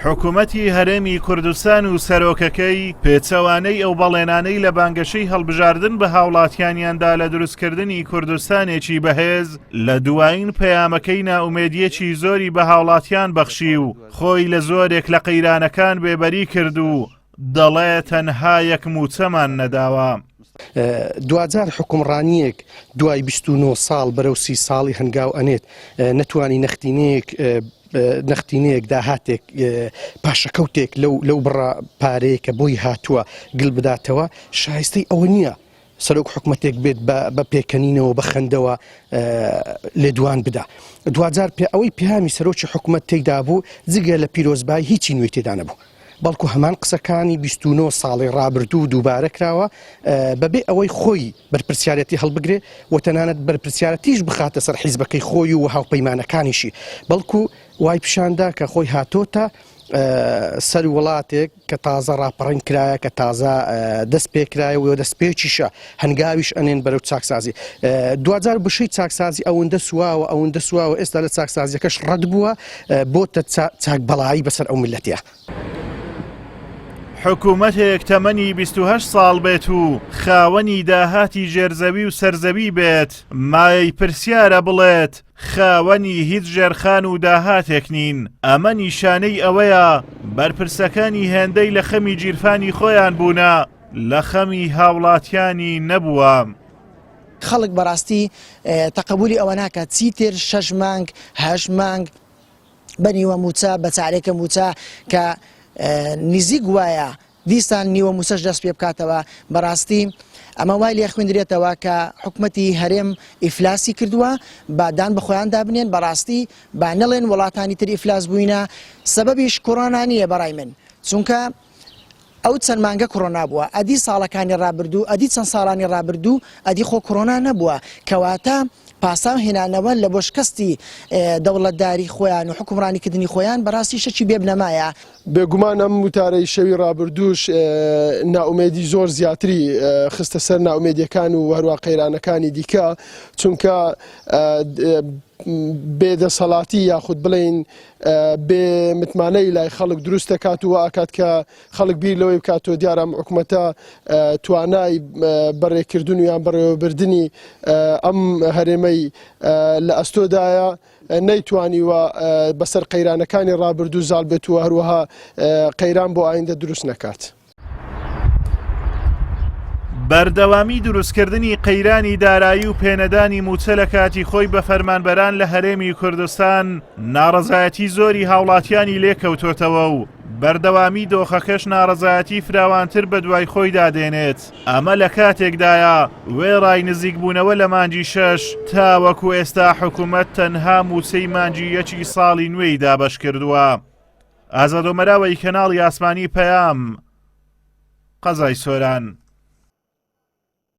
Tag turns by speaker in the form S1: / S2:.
S1: حکومەتی هەرێمی کوردستان و سەرۆکەکەی پێچەوانەی ئەو بەڵێنانەی لە بانگەشەی هەڵبژاردن بە هاوڵاتیانیاندا لە دروستکردنی کوردستانێکی بەهێز لە دوایین پەیامەکەی نائومێدیەکی زۆری بە هاوڵاتیان بەخشی و خۆی لە زۆرێک لە قەیرانەکان بێبەری کرد و دەڵێ تەنها یەک مووچەمان نەداوە.
S2: دواجار حوکمڕانییەک دوای 29 ساڵ بەرەو سی ساڵی هەنگاو ئەنێت نەتوانی نەختینەیەک نەختینەیەک داهاتێک پاشەکەوتێک لەو لەو بڕە پارەیە کە بۆی هاتووە گل بداتەوە شایستەی ئەوە نییە سەرۆک حکومەتێک بێت بە پێکەنینەوە بە خەندەوە لێدوان بدا دواجار پێ ئەوەی پەیامی سەرۆکی حکومەت تێیدا بوو جگە لە پیرۆزبایی هیچی نوێی تێدا نەبوو. بەڵکو هەمان قسەکانی 29 ساڵی ڕابردوو دووبارە کراوە بەبێ ئەوەی خۆی بەرپرسیارەتی هەڵبگرێ و تەنانەت بەرپرسیارەتیش بخاتە سەر حیزبەکەی خۆی و هاوپەیمانەکانیشی بەڵکو وای پیشاندا کە خۆی هاتۆتە سەر وڵاتێک کە تازە ڕاپەڕین کرایە کە تازە دەست پێکرایە و دەست پێکیشە هەنگاویش ئەنێن بەرەو چاکسازی دواجار بشەی چاکسازی ئەوەندە سواوە ئەوەندە سواوە ئێستا لە چاکسازیەکەش ڕەت بووە بۆتە چاک بەڵایی بەسەر ئەو میللەتە.
S1: حکومەتێک تەمەنی 28 ساڵ بێت و خاوەنی داهاتی ژێرزەوی و سەرزەوی بێت، مایەی پرسیارە بڵێت خاوەنی هیچ ژێرخان و داهاتێک نین، ئەمە نیشانەی ئەوەیە بەرپرسەکانی هێندەی لە خەمی گیرفانی خۆیان بوونە لە خەمی هاوڵاتیانی نەبووە.
S3: خەڵک بەڕاستی تەقەبولی ئەوە ناکات چیتر شەش مانگ هەشت مانگ بە نیوە موچە بە چارێکە موچە کە نزیک وایە دیسان نیوە موچەش دەست پێ بکاتەوە بەڕاستی ئەمە وای لێ خوێندرێتەوە کە حکومەتی هەرێم ئیفلاسی کردووە با دان بە خۆیان دابنێن بەڕاستی با نەڵێن وڵاتانی تر ئیفلاس بووینە سەبەبیش کۆرۆنا نییە بەڕای من چونکە ئەو چەند مانگە کڕۆنا بووە ئەدی ساڵەکانی ڕابردوو ئەدی چەند ساڵانی ڕابردوو ئەدی خۆ کڕۆنا نەبووە کەواتە پاساو هێنانەوە لە بۆ شکستی دەوڵەتداری خۆیان و حکومڕانی کردنی خۆیان بەڕاستی شەکی بێ بنەمایە.
S4: بێگومان ئەم وتارەی شەوی ڕابردووش نائومێدی زۆر زیاتری خستە سەر نائومێدیەکان و هەروە قەیرانەکانی دیکە چونکە بێدەسەڵاتی یاخود بڵین بێ متمانەی لای خەڵک دروست دەکات و ئاکات کە خەڵک بیر لەوەی بکاتەوە دیارە ئەم حکومەتە توانای بەڕێکردن و یان بەڕێوەبردنی ئەم هەرێمەی لە ئەستۆدایە نەیتوانیوە بەسەر قەیرانەکانی ڕابردوو زاڵ بێت و هەروەها قەیران بۆ ئایندە دروست نەکات.
S1: بەردەوامی دروستکردنی قەیرانی دارایی و پێنەدانی مووچە لە کاتی خۆی بە فەرمانبەران لە هەرێمی کوردستان ناڕەزایەتی زۆری هاوڵاتیانی لێکەوتۆتەوە و بەردەوامی دۆخەکەش ناڕەزایەتی فراوانتر بەدوای خۆیدا دێنێت ئەمە لە کاتێکدایە وێڕای نزیکبوونەوە لە مانگی شەش تاوەکو ئێستا حکومەت تەنها مووچەی مانگی یەکی ساڵی نوێی دابەشکردووە. ئازاد ئۆمەراوەی کەناڵی ئاسمانی پەیام، قەزای سۆران.